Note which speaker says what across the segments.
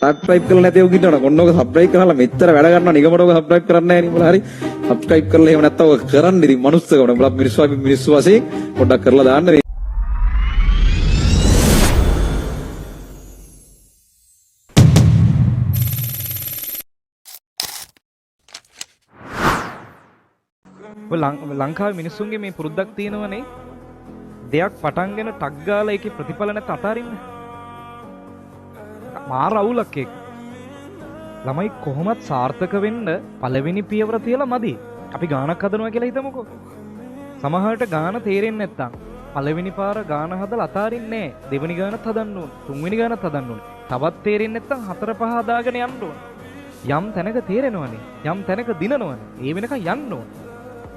Speaker 1: Subscribe කරලා නැති උන් ඉන්නවනම් ඔන්න ඔක සබ්ස්ක්‍රයිබ් කරලා මෙච්චර වැඩ ගන්නවා නිගමට ඔක සබ්ස්ක්‍රයිබ් කරන්නේ නැහැ නේ උඹලා. හරි, සබ්ස්ක්‍රයිබ් කරලා එහෙම නැත්තම් ඔක කරන්න ඉතින් මනුස්සකම උඹලා මිනිස්සු, අපි මිනිස්සු වශයෙන් පොඩ්ඩක් කරලා දාන්න.
Speaker 2: ඔය ලංකාවේ මිනිස්සුන්ගේ මේ පුරුද්දක් තියෙනවනේ, දෙයක් පටන්ගෙන ටක් ගාලා ඒකේ ප්‍රතිඵල නැත අතාරින්න. මාර අවුලක් ඒක. ළමයි කොහොමත් සාර්ථක වෙන්න පළවෙනි පියවර තියලා මදි. අපි ගානක් හදනවා කියලා හිතමුකෝ. සමහරට ගාන තේරෙන්නේ නැත්තම් පළවෙනි පාර ගාන හදලා අතාරින්නේ නෑ. දෙවෙනි ගානත් හදන්න ඕන, තුන්වෙනි ගානත් හදන්න ඕන. තවත් තේරෙන්නේ නැත්තම් හතර පහ හදාගෙන යන්න ඕන. යම් තැනක තේරෙනවනේ, යම් තැනක දිනනවනේ, ඒ වෙනකන් යන්න ඕන.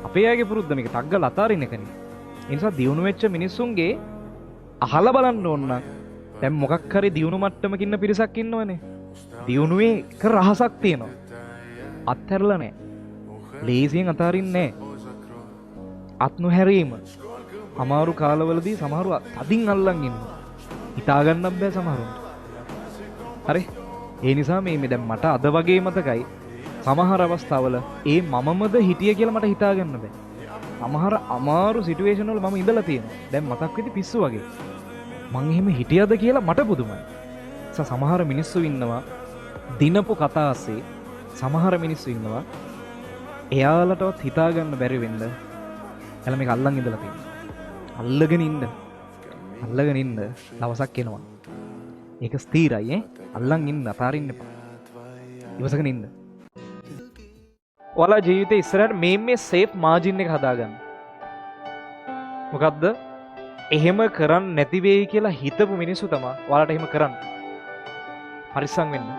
Speaker 2: අපේ අයගේ පුරුද්ද මේක ටක් ගාලා අතාරින්න එකනේ. ඒ නිසා දියුණු වෙච්ච මිනිස්සුන්ගේ අහලා බලන්න ඕන නම් දැන් මොකක් හරි දියුණු මට්ටමක ඉන්න පිරිසක් ඉන්නවනේ. දියුණුවේ එක රහසක් තියෙනවා. අත්හැරලා නෑ. ලේසියෙන් අතාරින්නේ නෑ. අත් නොහැරීම. අමාරු කාලවලදී සමහරු තදින් අල්ලන් ඉන්නවා. හිතා ගන්නත් බෑ සමහරුන්ට. හරි? ඒ නිසා මේ දැන් මට අද වගේ මතකයි සමහර අවස්ථාවල ඒ මමමද හිටිය කියලා මට හිතා ගන්න බෑ. සමහර අමාරු සිටුේෂන් වල මම ඉඳලා තියෙනවා. දැන් මතක් වෙද්දි පිස්සු වගේ. මං එහෙම හිටියද කියලා මට පුදුමයි. සමහර මිනිස්සු ඉන්නවා දිනපු කතා ASCII, සමහර මිනිස්සු ඉන්නවා එයාලටවත් හිතා ගන්න බැරි වෙන්න එයාලා මේක අල්ලන් ඉඳලා තියෙනවා. අල්ලගෙන ඉන්න. අල්ලගෙන ඉන්න දවසක් එනවා. ඒක ස්ථිරයි ඈ. අල්ලන් ඉන්න, අතාරින්න එපා. ඉවසගෙන ඉන්න. ඔයාලා ජීවිතේ ඉස්සරහට මේ සේෆ් මාජින් එක හදාගන්න. මොකද්ද? එහෙම කරන්න නැති වෙයි කියලා හිතපු මිනිස්සු තමා ඔයාලට එහෙම කරන්න. පරිස්සම් වෙන්න.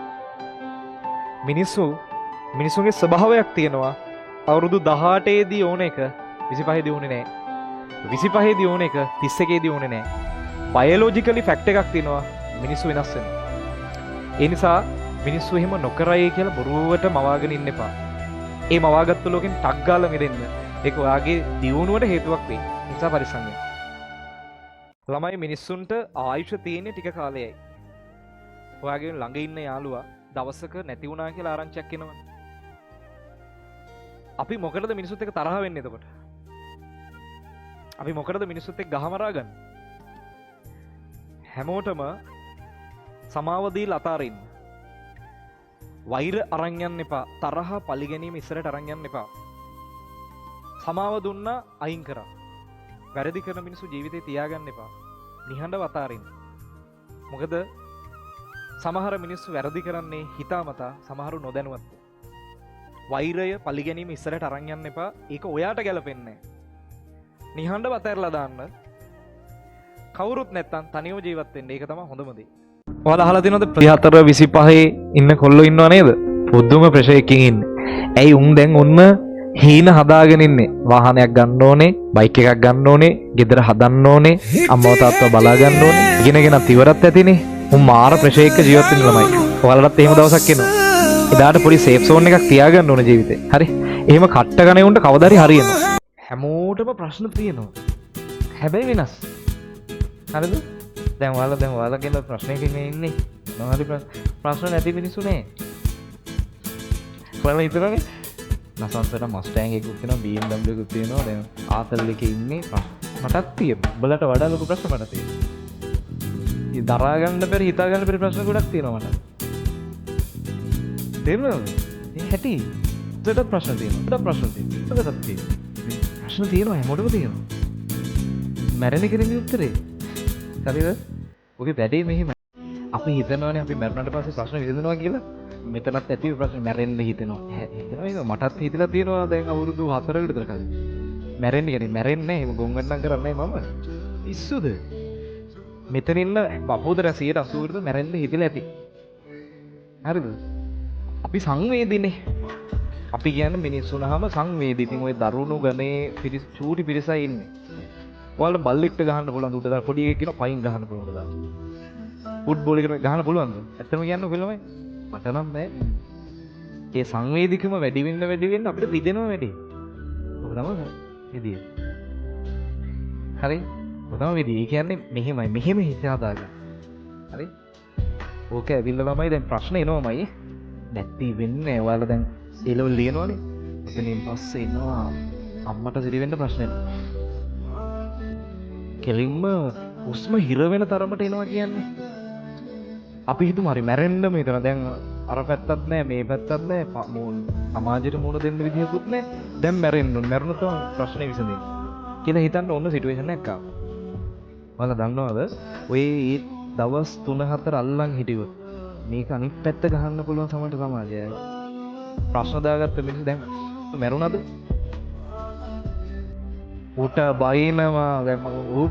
Speaker 2: මිනිස්සුන්ගේ ස්වභාවයක් තියෙනවා. අවුරුදු 18 දී ඕන එක 25 දී ඕනේ නෑ. 25 දී ඕන එක 31 දී ඕනේ නෑ. බයොලොජිකලි ෆැක්ට් එකක් තියෙනවා, මිනිස්සු වෙනස් වෙනවා. ඒ නිසා මිනිස්සු එහෙම නොකරයි කියලා බොරුවට මවාගෙන ඉන්න එපා. ඒ මවාගත්තු ලෝකෙන් ටක් ගාලා මිදෙන්න. ඒක ඔයාගේ දියුණුවට හේතුවක් වෙයි. ඒ නිසා පරිස්සම් වෙන්න. ළමයි මිනිස්සුන්ට ආයුෂ තියෙන්නේ ටික කාලයයි. ඔයාගේ ළඟ ඉන්න යාළුවා දවසක නැති වුණා කියලා ආරංචියක් එනවනේ. අපි මොකටද මිනිස්සුත් එක්ක තරහ වෙන්නේ එතකොට? අපි මොකටද මිනිස්සුත් එක්ක ගහමරා ගන්නේ? හැමෝටම සමාව දීලා අතාරින්න. වෛර අරන් යන්න එපා. තරහ පරිගැනීම ඉස්සරහට අරන් යන්න එපා. සමාව දුන්නා අයින් කරා. වැරදි කරන මිනිස්සු ජීවිතේ තියාගන්න එපා. නිහඬව අතාරින්න. මොකද සමහර මිනිස්සු වැරදි කරන්නේ හිතාමතා, සමහරු නොදැනුවත්ව. වෛරය පරිගැනීම ඉස්සරහට අරන් යන්න එපා. ඒක ඔයාට ගැලපෙන්නේ නෑ. නිහඬව අතහැරලා දාන්න. කවුරුත් නැත්තම් තනියම ජීවත් වෙන්න. ඒක තමයි හොඳම දේ. ඔයාලා අහලා තියෙනවද 24 25 ඉන්න කොල්ලෝ ඉන්නව නේද? පුදුම ප්‍රෙෂර් එකකින් ඉන්නේ. ඇයි උන් දැන් ඔන්න හීන හදාගෙන ඉන්නේ? වාහනයක් ගන්න ඕනේ, බයික් එකක් ගන්න ඕනේ, ගෙදර හදන්න ඕනේ, අම්මව තාත්තව බලා ගන්න ඕනේ. ඉගෙනගෙනත් ඉවරත් ඇතිනේ. උන් මාර ප්‍රෙෂර් එකක ජීවත් වෙන ළමයි. ඔයාලටත් එහෙම දවසක් එනවා. එදාට පොඩි සේෆ් සෝන් එකක් තියාගන්න ඕනේ ජීවිතේ. හරි? එහෙම කට්ට ගන උන්ට කවදා හරි හරියනවා. හැමෝටම ප්‍රශ්න තියෙනවා. හැබැයි වෙනස්. හරිද? දැන් ඔයාලා කියන ප්‍රශ්නයකින් මේ ඉන්නේ. මොනවා හරි ප්‍රශ්න නැති මිනිස්සු නෑ. ඔයාලා හිතනනේ නසන්සට මස්ටෑන්ග් එකකුත් තියෙනවා, BMW එකකුත් තියෙනවා. දැන් ආතල් එකේ ඉන්නේ මටත් තියෙනවා. උඹලට වඩා ලොකු ප්‍රශ්න මට තියෙනවා. ඉතින් දරා ගන්න බැරි, හිතා ගන්න බැරි ප්‍රශ්න ගොඩක් තියෙනවා මට. තේරුණාද? මේ හැටි. උඹටත් ප්‍රශ්න තියෙනවා. උඹටත් ප්‍රශ්න තියෙනවා. උඹටත් තියෙනවා. මේ ප්‍රශ්න තියෙනවා, හැමෝටම තියෙනවා. මැරෙන කෙනෙක්ගේ උත්තරේ. හරිද? ඔගේ වැඩේ මෙහෙමයි. අපි හිතනවානේ අපි මැරුණාට පස්සේ ප්‍රශ්න විසඳනවා කියලා. මෙතනත් ඇති ප්‍රශ්න මැරෙන්න හිතෙනවා. හිතෙනවා නේද? මටත් හිතලා තියෙනවා දැන් අවුරුදු 4කට විතර කලින්. මැරෙන්න කියන්නේ මැරෙන්නේ නෑ. එහෙම ගොන් වැඩ නම් කරන්නේ නෑ මම. පිස්සුද? මෙතන ඉන්න බපුදර 180 විතර මැරෙන්න හිතලා ඇති. හරිද? අපි සංවේදීනේ. අපි කියන්නේ මිනිස්සු වුණාම සංවේදී. ඉතින් ওই දරුණු ගණේ චූටි පිරිසයි ඉන්නේ. ඔයාලට බල්ලෙක්ට ගහන්න පුළුවන් උඩ දාලා පොඩි එකෙක් කියනවා පයින් ගහන්න පුළුවන් උඩ දාලා. ෆුට්බෝල් එකට ගහන්න පුළුවන්ද? ඇත්තම කියන්න ඔයගොල්ලෝමයි. මට නම් බෑ. ඒ සංවේදීකම වැඩි වෙන්න වැඩි වෙන්න අපිට රිදෙනවා වැඩි. ඔක තමයි විදිය. හරි? ඔක තමයි විදිය. ඒ කියන්නේ මෙහෙමයි. මෙහෙම හිත හදාගන්න. හරි? ඕක ඇවිල්ලා ළමයි දැන් ප්‍රශ්න එනවමයි. නැති වෙන්නේ ඔයාලා දැන් ඒ ලෙවල් ලියනවනේ. එතනින් පස්සේ එනවා අම්මට සිරි වෙන්න ප්‍රශ්න එනවා. කෙලින්ම හුස්ම හිර වෙන තරමට එනවා කියන්නේ. අපි හිතමු හරි මැරෙන්නම හිතනවා. දැන් අර පැත්තත් නෑ මේ පැත්තත් නෑ, සමාජයට මුණ දෙන්න විදිහකුත් නෑ. දැන් මැරෙන්න ඕනේ. මැරුණොත් තමයි ප්‍රශ්නේ විසඳෙන්නේ කියලා හිතන්න ඕන සිටුේෂන් එකක් ආවා. ඔයාලා දන්නවද ඔය ඒ දවස් 3-4 අල්ලන් හිටියොත් මේක අනිත් පැත්ත ගහන්න පුළුවන් සමහරට සමාජය. ප්‍රශ්න දාගත්ත මිනිස්සු දැන් මැරුණාද? ඌට බයිනවා. දැන් ඌ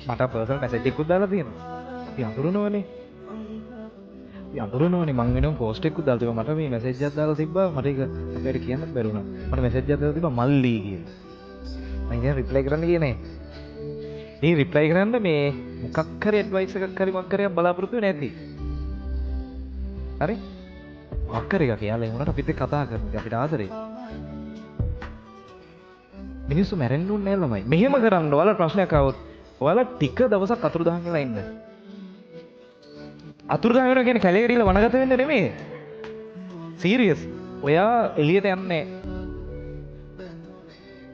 Speaker 2: මට පර්සනල් මැසේජ් එකකුත් දාලා තියෙනවා. අපි අඳුරනවනේ. අපි අඳුරනවනේ. මං වෙනම පෝස්ට් එකකුත් දාලා තිබ්බා. මට මේ මැසේජ් එකක් දාලා තිබ්බා. මට ඒක අපේට කියන්නත් බැරි වුණා. මට මැසේජ් එකක් දාලා තිබ්බා මල්ලි කියලා. මං ඉතින් රිප්ලයි කරන්න ගියේ නෑ. මේ රිප්ලයි කරන්න මේ මොකක් හරි ඇඩ්වයිස් එකක් හරි මොකක් හරි බලාපොරොත්තු වෙන්නේ නැති. හරි? මොකක් හරි එකක් එයාලා ඒ වුණාට අපිත් එක්ක කතා කරනවා. අපිට ආදරේ. මිනිස්සු මැරෙන්න ඕනේ නෑ ළමයි. මෙහෙම කරන්න ඔයාලා ප්‍රශ්නයක් ආවොත් ඔයාලා ටික දවසක් අතුරුදහන් වෙලා ඉන්න. අතුරුදහන් වෙනවා කියන්නේ කැලේ ගිහලා වනගත වෙන්න නෙමෙයි. සීරියස්. ඔයා එළියට යන්නේ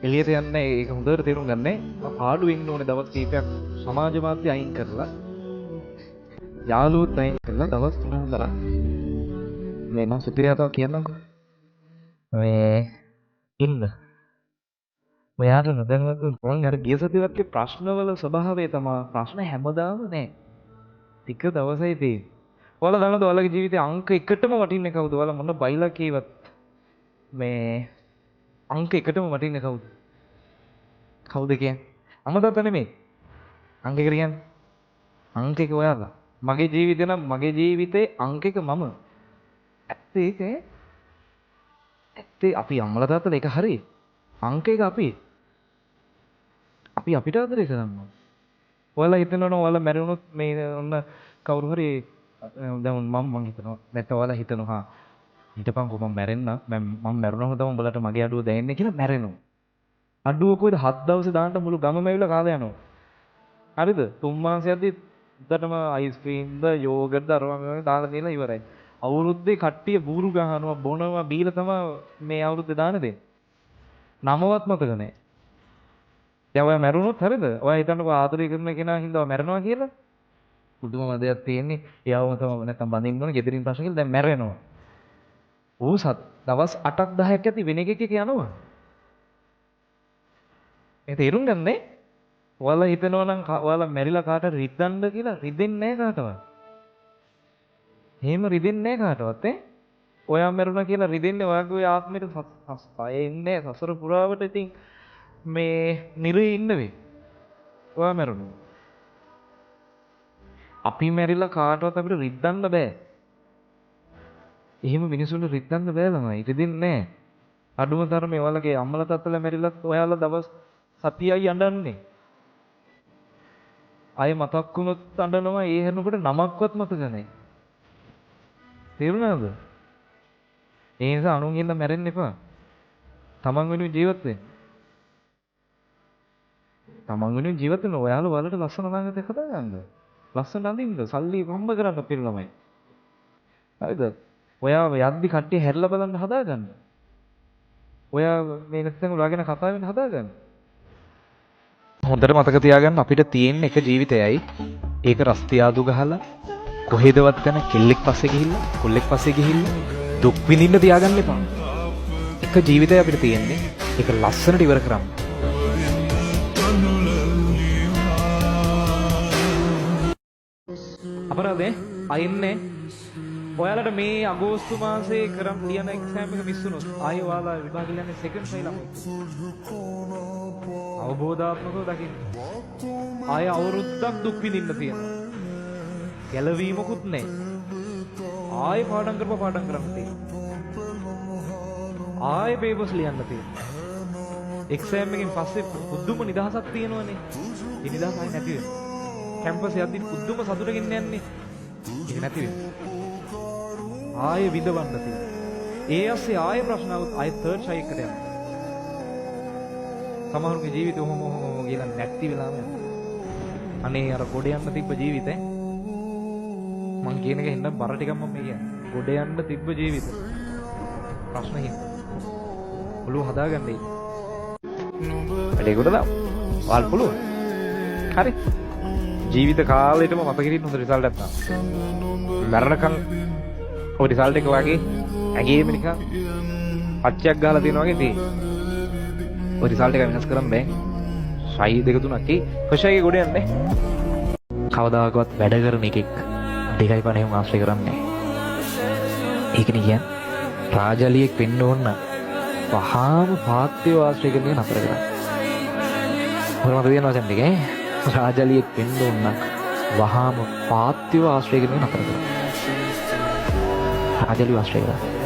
Speaker 2: එළියට යන්නේ, ඒක හොඳට තේරුම් ගන්න. පාඩු වෙන්න ඕනේ දවස් කීපයක් සමාජ මාධ්‍ය අයින් කරලා, යාළුවොත් අයින් කරලා දවස් 3-4. මේ මම සුපිරිය කතාවක් කියන්නම්කෝ. මේ ඉන්න. ඔයාට නොදැනුවත්ව මං අර ගිය සතියේ වගේ ප්‍රශ්නවල ස්වභාවය තමයි ප්‍රශ්න හැමදාම නෑ. ටික දවසයි තියෙන්නේ. ඔයාලා දන්නවද ඔයාලගේ ජීවිතේ අංක එකටම වටින්නේ කවුද? ඔයාලා මොන බයිලා කීවත් මේ අංක එකටම වටින්නේ කවුද? කවුද කියන්නේ? අම්මා තාත්තා නෙමෙයි. අංක එක කියන්නේ. අංක එක ඔයාලා. මගේ ජීවිතේ නම් මගේ ජීවිතේ අංක එක මම. ඇත්ත ඒක ඈ. ඇත්තේ අපි අම්මලා තාත්තලා ඒක හරි. අංක එක අපි. අපි අපිට ආදරේ කරන්න ඕන. ඔයාලා හිතනවනේ ඔයාලා මැරුණොත් මේ ඔන්න කවුරු හරි දැන් මං හිතනවා නැත්නම් ඔයාලා හිතනවා හා හිටපන්කෝ මං මැරෙන්න මං මැරුණාම තමයි උඹලට මගේ අඩුව දැනෙන්නේ කියලා මැරෙනවා. අඩුව කොහෙද 7 දවසේ දාන්න මුළු ගමම ඇවිල්ලා කාලා යනවා. හරිද? 3 මාසයක්දී උදටම අයිස්ක්‍රීම්ද යෝගර්ට්ද අරවා මේවා දාලා දීලා ඉවරයි. අවුරුද්දේ කට්ටිය බූරු ගහනවා බොනවා බීලා තමයි මේ අවුරුද්දේ දාන දෙන්නේ. නමවත් මතක නෑ. දැන් ඔයා මැරුණොත් හරිද? ඔයා හිතන්නකෝ ආදරය කරන කෙනා හින්දා ඔයා මැරෙනවා කියලා. පුදුම දෙයක් තියෙන්නේ. එයාවම තමයි නැත්තම් බඳින්න ඕනේ ගෙදරින් ප්‍රශ්න කියලා දැන් මැරෙනවා. ඌ දවස් 8ක් 10ක් ඇති වෙන එකෙක් එක යනවා. මේ තේරුම් ගන්නනේ. ඔයාලා හිතනවා නම් ඔයාලා මැරිලා කාට හරි රිද්දන්න කියලා රිදෙන්නේ නෑ කාටවත්. එහෙම රිදෙන්නේ නෑ කාටවත් ඈ. ඔයා මැරුණා කියලා රිදෙන්නේ ඔයාගේ ආත්මෙට සය එන්නේ සසර පුරාවට ඉතින් මේ නිරේ ඉන්න වෙයි. ඔයා මැරුණා. අපි මැරිලා කාටවත් අපිට රිද්දන්න බෑ. එහෙම මිනිසුන්ට රිද්දන්න බෑ ළමයි. රිදෙන්නේ නෑ. අඩුම තරමේ ඔයාලගේ අම්මලා තාත්තලා මැරිලත් ඔයාලා දවස් සතියයි අඬන්නේ. අය මතක් වුණොත් අඬනවා. ඒ හැරෙනකොට නමක්වත් මතක නෑ. තේරුණාද? ඒ නිසා අනුන් හින්දා මැරෙන්න එපා. තමන් වෙනුවෙන් ජීවත් වෙන්න. තමන් වෙනුවෙන් ජීවත් වෙන්න. ඔයාලා ඔයාලට ලස්සන අනාගතයක් හදාගන්න. ලස්සන අඳින්න. සල්ලි හම්බ කරන්න පිළි ළමයි. හරිද? ඔයා යද්දි කට්ටිය හැරිලා බලන්න හදාගන්න. ඔයා මේ නැත්නම් ඔයා ගැන කතා වෙන්න හදාගන්න. හොඳට මතක තියාගන්න අපිට තියෙන එක ජීවිතයයි. ඒක රස්තියාදු ගහලා කොහෙදවත් යන කෙල්ලෙක් පස්සේ ගිහිල්ලා කොල්ලෙක් පස්සේ ගිහිල්ලා දුක් විඳින්න තියාගන්න එපා. එක ජීවිතය අපිට තියෙන්නේ. ඒක ලස්සනට ඉවර කරන්න. අපරාධේ අයින්නේ ඔයාලට මේ අගෝස්තු මාසේ කරන් ලියන එක්සෑම් එක මිස් වුණොත් ආයෙ ඔයාලා විභාග ලියන්නේ සෙකන්ඩ් ට්‍රයි ළමයි. අවබෝධාත්මකව දකින්න. ආයෙ අවුරුද්දක් දුක් විඳින්න තියෙනවා. ගැලවීමකුත් නැහැ. ආයෙ පාඩම් කරපුවා පාඩම් කරන්න තියෙනවා. ආයෙ පේපර්ස් ලියන්න තියෙනවා. එක්සෑම් එකෙන් පස්සේ පුදුම නිදහසක් තියෙනවනේ. ඒ නිදහස ආයෙ නැති වෙනවා. කැම්පස් යද්දි පුදුම සතුටකින් යන්නේ. ඒක නැති වෙනවා. ආයෙ විඳවන්න තියෙනවා. ඒ ඇස්සේ ආයෙ ප්‍රශ්න આવුත් ආයෙ තර්ඩ් ට්‍රයි එකට යනවා. සමහරුගේ ජීවිතේ ඔහොම ඔහොම ඔහොම කියලා නැති වෙලාම යනවා. අනේ අර ගොඩ යන්න තිබ්බ ජීවිතේ මං කියන එක එන්න බර ටිකක් මම මේ කියන්නේ. ගොඩ යන්න තිබ්බ ජීවිත. ප්‍රශ්න හින්දා. ඔළුව හදාගන්න ඉන්නේ. වැඩේ ගොඩ දාමු. ඔයාලා පුළුවන්. හරි. ජීවිත කාලෙටම මතක හිටින්න හොඳ රිසල්ට් එකක් තාම. මැරෙනකන් ඔය රිසල්ට් එක වගේ ඇගේම නිකන් පච්චයක් ගහලා තියෙනවා වගේ තියෙන්නේ. ඔය රිසල්ට් එක වෙනස් කරන්න බෑ. ෂයි දෙක තුනක් ඒ ෆස්ට් එකේ ගොඩ යන්නේ. කවදාකවත් වැඩ කරන එකෙක් 2.50 ආශ්‍රය කරන්නේ නැහැ. ඒකනේ කියන්නේ රාජාලියෙක් වෙන්න ඕන නම් වහාම පාත්‍යව ආශ්‍රය කරන එක නතර කරන්න. මොකද මට තියෙන වචන ටික ඈ. රාජාලියෙක් වෙන්න ඕන නම් වහාම පාත්‍යව ආශ්‍රය කරන එක නතර කරන්න. රාජාලිව ආශ්‍රය කරන්න.